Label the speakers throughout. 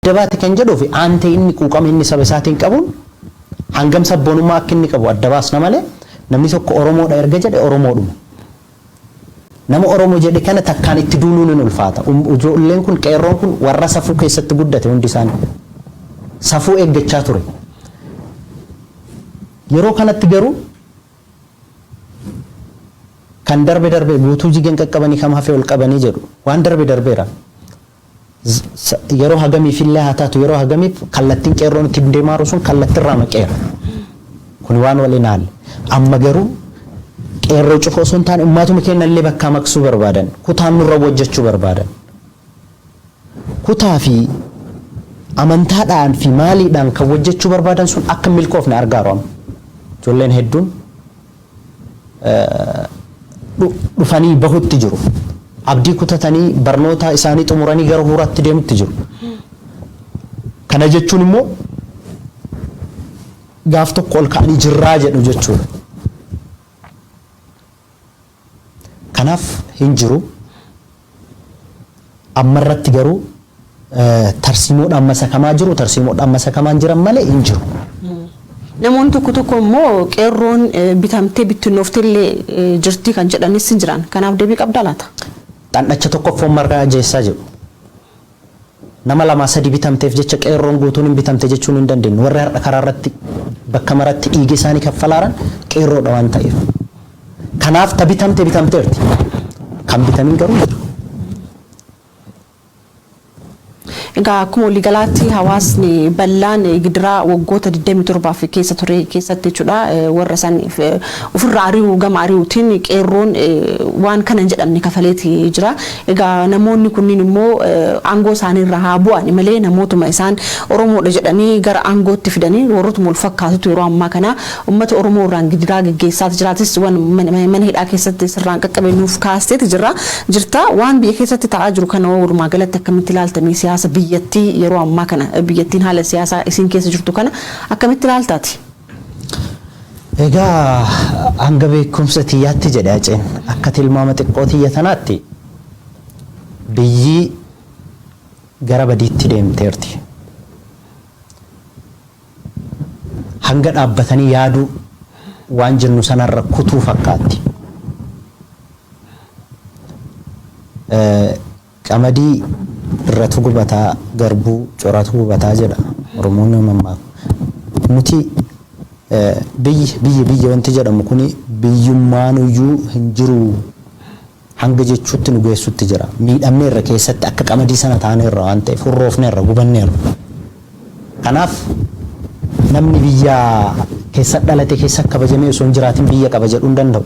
Speaker 1: Adda baate kan jedhuu fi aantee inni quuqama inni saba isaatiin qabuun hangam sabboonummaa akka inni qabu adda baasna malee namni tokko Oromoodha erga jedhe Oromoodhuma. Nama Oromo jedhe kana takkaan itti duuluun hin ulfaata. Ijoolleen kun qeerroon kun warra safuu keessatti guddate hundi isaanii. Safuu eeggachaa ture. Yeroo kanatti garuu kan darbe darbe guutuu jigeen qaqqabanii kam hafe ol qabanii jedhu. Waan darbe darbeera. Yeroo hagamiif illee haa taatu yeroo hagamiif kallattiin qeerroon ittiin deemaaru sun kallattirraa maqeera. Kuni waan wal hin haalle. Amma garuu qeerroo cufa osoo hin taane ummaatuma keenya illee bakkaa maqsuu barbaadan. Kutaan nurra hojjechuu barbaadan. Kutaa fi amantaadhaan fi maaliidhaan kan hojjechuu barbaadan sun akka hin milkoofne argaaru amma. Ijoolleen hedduun dhufanii bahutti jiru. Abdii kutatanii barnoota isaanii xumuranii gara huuraatti deemutti jiru. Kana jechuun immoo gaaf tokko ol ka'anii jirraa jedhu jechuudha. Kanaaf hin jiru. Ammarratti garuu tarsiimoodhaan masakamaa jiru, tarsiimoodhaan masakamaan jiran malee hin jiru.
Speaker 2: Namoonni tokko tokko immoo qeerroon bitamtee bittinnoofte illee jirti kan jedhanis hin jiran. Kanaaf deebii qabdaa laata?
Speaker 1: Dhandhacha tokko foon marqaa ajjeessaa jedhu. Nama lamaa sadi bitamteef jecha qeerroon guutuun hin bitamte jechuun hin dandeenyu. Warri har'a karaa irratti bakka maratti dhiiga isaanii kaffalaaran qeerroodha waan ta'eef. Kanaaf ta bitamte bitamteerti. Kan bitamin garuu jira.
Speaker 2: Egaa akkuma waliigalaatti hawaasni bal'aan gidiraa waggoota 27 keessa ture keessatti jechuudha warra isaan ofirraa ari'uu gama ari'uutiin qeerroon waan kana hin jedhamne kafaleeti jira. Egaa namoonni kunniin immoo aangoo isaanii irraa haa bu'an malee namootuma isaan Oromoodha jedhanii gara aangootti fidanii warrootuma wal fakkaatutu yeroo ammaa kana uummata Oromoo irraan gidiraa geggeessaati jiraatis waan mana hidhaa keessatti sirraan qaqqabe nuuf kaasteeti jira. Jirta waan biyya keessatti ta'aa jiru kana walumaa galatti akkamitti ilaaltamii siyaasa biyyattii yeroo ammaa kana biyyattiin haala siyaasaa isin keessa jirtu kana akkamitti ilaaltaati?
Speaker 1: Egaa hanga beekumsa tiyyaatti jedhe Haceen akka tilmaama xiqqoo tiyya tanaatti biyyi gara badiitti deemteerti. Hanga dhaabbatanii yaaduu waan jennu sanarra kutuu fakkaatti. Qamadii irratu gubataa garbuu coratu gubataa jedha Oromoon yoo mammaaku. Nuti biyyi biyyi biyya wanti jedhamu kuni biyyummaanuyyuu hin jiru hanga jechuutti nu geessutti jira. Miidhamneerra keessatti akka qamadii sana taaneerra waan ta'eef hurroofneerra gubanneerra. Kanaaf namni biyya keessa dhalate keessa kabajamee osoo hin jiraatin biyya qaba jedhuu hin danda'u.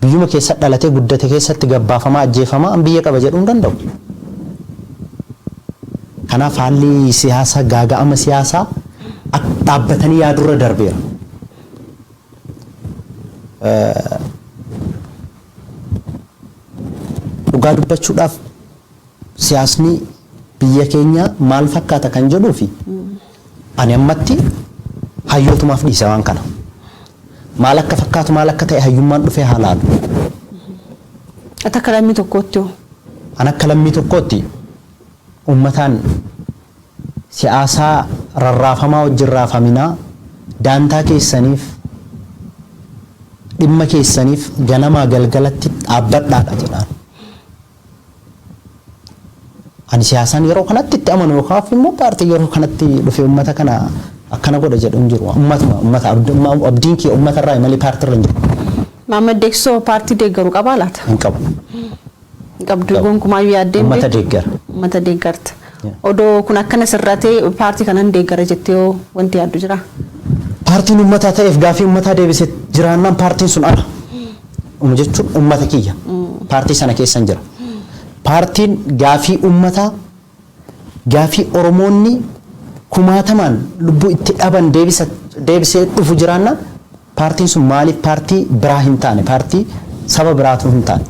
Speaker 1: Biyyuma keessa dhalatee guddate keessatti gabbaafamaa ajjeefamaa an biyya qaba jedhuu hin danda'u. Kanaaf haalli siyaasaa gaaga'ama siyaasaa dhaabbatanii yaadurra darbeera. Dhugaa dubbachuudhaaf siyaasni biyya keenyaa maal fakkaata kan jedhuu fi ani ammatti hayyootumaaf dhiisa waan kana. Maal akka fakkaatu maal akka ta'e hayyummaan dhufee haa laalu.
Speaker 2: Ati akka lammii tokkootti hoo?
Speaker 1: An akka lammii tokkootti uummataan siyaasaa rarraafamaa wajjin raafaminaa daantaa keessaniif dhimma keessaniif ganamaa galgalatti dhaabbadhaadha jedhaan. Ani siyaasaan yeroo kanatti itti amanu yookaan immoo paartii yeroo kanatti dhufee uummata kana akkana godha jedhu hin jiru. Uummatuma uummata abdiin kiyya uummata irraa malee paartii irra hin jiru.
Speaker 2: Maammed Deeksisoo paartii deeggaru qabaa laata?
Speaker 1: Hin qabu.
Speaker 2: Hin qabdu gonkumaayyuu yaaddee hin
Speaker 1: Uummata
Speaker 2: beektu?
Speaker 1: deeggara.
Speaker 2: Uummata deeggarta. Odoo kun akkana sirratee paartii kanan deeggara jettee hoo wanti yaaddu jiraa?
Speaker 1: Paartiin uummataa ta'eef gaafii uummataa deebise jiraannaan paartiin sun ana. Uma jechuun uummata kiyya. Paartii sana keessan jira. Paartiin gaafii uummataa gaafii Oromoonni kumaatamaan lubbuu itti dhaban deebisa deebisee dhufu jiraannaan paartiin sun maaliif paartii biraa hin taane paartii saba biraatu hin taane.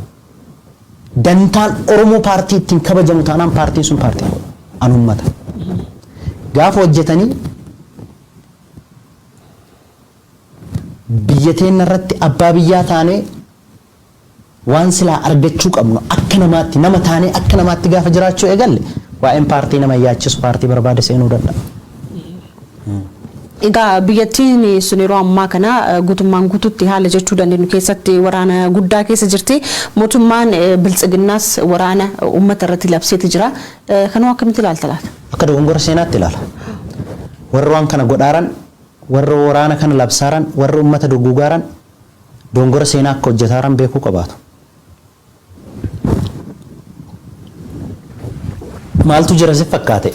Speaker 1: Dantaan Oromoo paartii ittiin kabajamu taanaan paartiin sun paartii koo an uummata. Gaafa hojjetanii biyya teenya irratti abbaa biyyaa taanee Waan silaa argachuu qabnu akka namaatti nama taanee akka namaatti gaafa jiraachuu eegalle, waa'een paartii nama hin yaachisu, paartii barbaade seenuu danda'a.
Speaker 2: Egaa biyyattiin sun yeroo ammaa kana guutummaan guututti haala jechuu dandeenyu keessatti waraana guddaa keessa jirti. Mootummaan biltsiginnaas waraana uummata irratti labseeti jira. Kanuma akkamitti ilaalta laata?
Speaker 1: Akka dogongora seenaatti ilaala. Warri waan kana godhaaran, warri waraana kana labsaaran, warri uummata duguugaaran dogongora seenaa akka hojjetaaran beekuu qabaatu. Maaltu jira si fakkaate?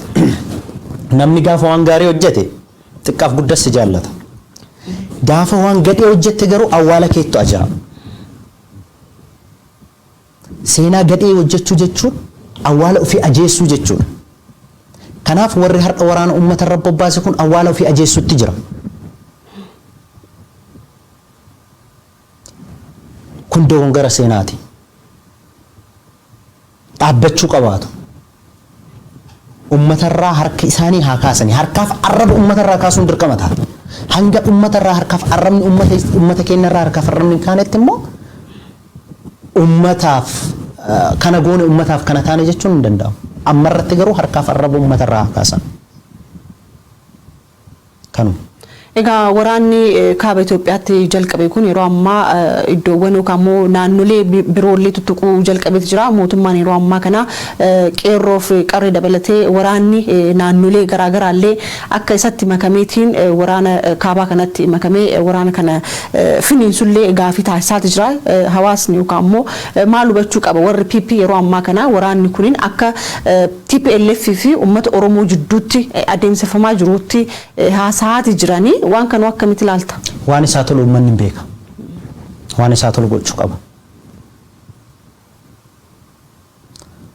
Speaker 1: Namni gaafa waan gaarii hojjete xiqqaaf guddas si jaallata. Gaafa waan gadhee hojjette garuu awwaala keettu ajaa'a. Seenaa gadhee hojjechuu jechuun awwaala ofii ajeessuu jechuudha. Kanaaf warri har'a waraana uummata irra bobbaase kun awwaala ofii ajeessutti jira. Kun dogongora seenaati. Dhaabbachuu qabaatu. Uummatarraa harka isaanii haa kaasanii. Harkaaf arraba uummatarraa kaasuun dirqama ta'a. Hanga uummatarraa harkaaf arrabni uummata keenyarraa harkaaf arrabni hin kaanetti immoo uummataaf kana goone, uummataaf kana taane jechuun hin danda'amu. Ammarratti garuu harkaaf arraba uummatarraa haa kaasan. Kanuma.
Speaker 2: Egaa waraanni kaaba Itoophiyaatti jalqabe kun yeroo ammaa iddoowwan yookaan immoo naannolee biroollee tuttuquu jalqabeeti jira. Mootummaan yeroo ammaa kana qeerroo fi qarree dabalatee waraanni naannolee garaagaraallee akka isatti makameetiin waraana kaabaa kanatti makamee waraana kana finiinsullee gaafii taasisaati jira. Hawaasni yookaan immoo maal hubachuu qaba warri PP yeroo ammaa kana waraanni kunin akka TPLF fi uummata Oromoo jidduutti adeemsifamaa jirutti haasaati jiranii, waan kana akkamitti ilaalta?
Speaker 1: Waan isaa tolu uummanni hin beeka. Waan isaa tolu gochuu qaba.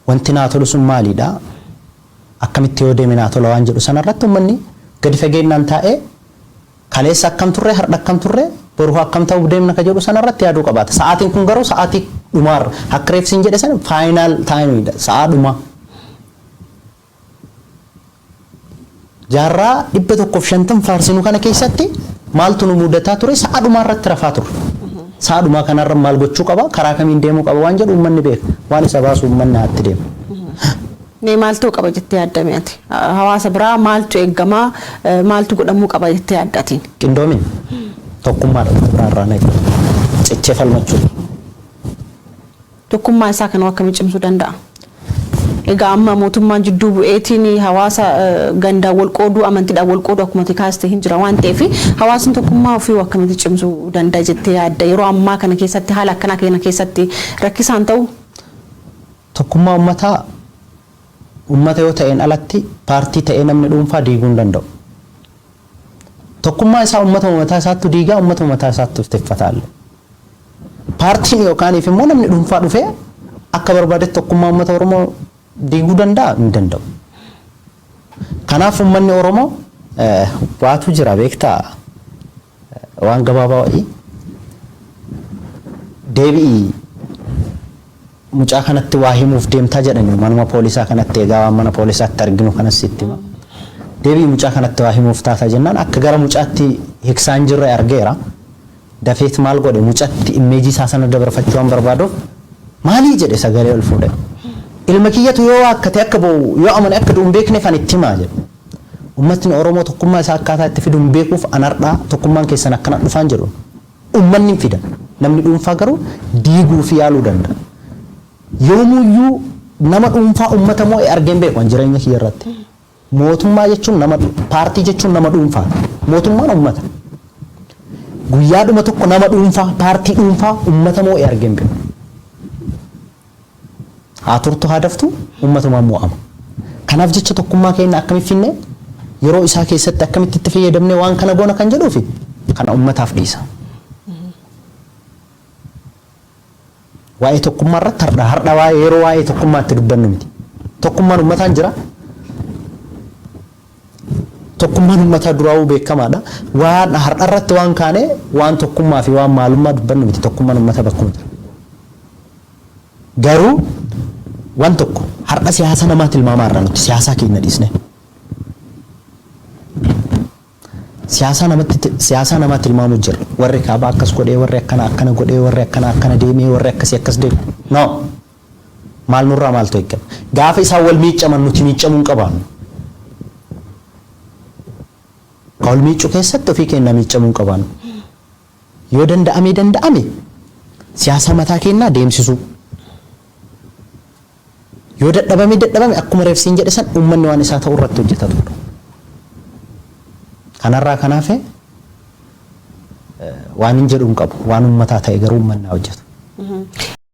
Speaker 1: Wanti naa tolu sun maalidha? Akkamitti yoo deeme naa tola waan jedhu sanarratti uummanni gadi fageenyaan taa'ee kaleessa akkam turre, har'a akkam turre, boru akkam ta'uuf deemna ka jedhu sanarratti yaaduu qabaata. Sa'aatiin kun garuu sa'aatii dhumaarra akka reefsiin jedhe sana final timeiidha. Sa'aa dhumaa. Jaarraa 150 faarsinu kana keessatti maaltu nu mudataa ture? Sa'a dhumaa irratti rafaa turre. Sa'a dhumaa kanarra maal gochuu qaba? Karaa kamiin deemuu qaba waan jedhu uummanni beeka. Waan isa baasu uummanni haatti deema.
Speaker 2: Mee maaltu qaba jettee yaaddame ati? Hawaasa biraa maaltu eeggamaa, maaltu godhamuu qaba jettee yaaddatiin?
Speaker 1: Qindoomin tokkummaadha wanta biraa irraa eegamu. Cichee falmachuudha.
Speaker 2: Tokkummaa isaa kana akkamiin cimsuu danda'a? Egaa amma mootummaan jidduu bu'eetiin hawaasa gandaan wal qooduu, amantiidhaan wal qooduu akkuma ati kaaste hin jira waan ta'eef, hawaasni tokkummaa ofii akkamitti cimsuu danda'a jettee yaadda? Yeroo ammaa kana keessatti, haala akkanaa kana keessatti rakkisaan ta'u?
Speaker 1: Tokkummaa uummataa uummata yoo ta'een alatti paartii ta'ee namni dhuunfaa diiguu hin danda'u. Tokkummaa isaa uummata mataa isaattu diigaa, uummata mataa isaattu tiffataallee. Paartiin yookaaniif immoo namni dhuunfaa dhufee akka barbaadetti tokkummaa uummata Oromoo diiguu danda'a? Hin danda'u. Kanaaf uummanni Oromoo waatu jira beektaa, waan gabaabaa wayii, deebi'ii mucaa kanatti waa himuuf deemtaa jedhani manuma poolisaa kanatti, egaa waan mana poolisaatti arginu kanas sitti hima. Deebi'ii mucaa kanatti waa himuuf taata jennaan akka gara mucaatti hiksaan jirre argeera. Dafeet maal godhe? Mucatti image isaa sana dabarfachuu waan barbaaduuf maalii jedhe sagalee ol fuudhe. Ilma kiyyatu yoo waakkate akka bo'u, yoo amane akka du'u hin beekneef ani itti himaa jedhu. Uummatni Oromoo tokkummaa isaa akkaataa itti fidu hin beekuuf an har'aa tokkummaan keessan akkana dhufaan jedhu. Uummanni hin fida. Namni dhuunfaa garuu diiguu fi yaaluu danda'a. Yoomuyyuu nama dhuunfaa uummata moo'e argeen beeku an jireenya kiyya irratti. Mootummaa jechuun nama, paartii jechuun nama dhuunfaati. Mootummaan uummata. Guyyaadhuma tokko nama dhuunfaa, paartii dhuunfaa uummata moo'e argeen beeku. Haa turtu haa daftu, uummatumaan mo'ama. Kanaaf jecha tokkummaa keenya akkamitti finne, yeroo isaa keessatti akkamitti itti fayyadamnee waan kana goona kan jedhuufi kana uummataaf dhiisa. Waa'ee tokkummaa irratti har'a waa'ee yeroo waa'ee tokkummaa itti dubbannu miti. Tokkummaan uummataan jira. Tokkummaan uummataa duraa'uu beekamaadha. Waan har'a irratti waan kaane waan tokkummaa fi waan maalummaa dubbannu miti. Tokkummaan uummata bakkuma jira. Garuu waan tokko, har'a siyaasa namaa tilmaamaa irraa nuti siyaasaa keenya dhiisne. Siyaasaa namatti siyaasaa namaa tilmaamu jira. Warri kaabaa akkas godhee, warri akkana akkana godhee, warri akkana akkana deemee, warri akkasii akkas deeme. No. Maal nurraa maaltu eegama? Gaafa isaan wal miiccaman nuti miiccamuu hin qabaannu. Ka wal miiccu keessatti ofii keenya miiccamuu hin qabaannu. Yoo danda'amee danda'ame siyaasa mataa keenyaa deemsisuu. Yoo dadhabame dadhabame akkuma reefsiin jedhe san uummanni waan isaa ta'u irratti hojjetatudha. Kanarraa kanaaf waan hin jedhu hin qabu. Waan uummataa ta'e garuu uummanni haa hojjetu.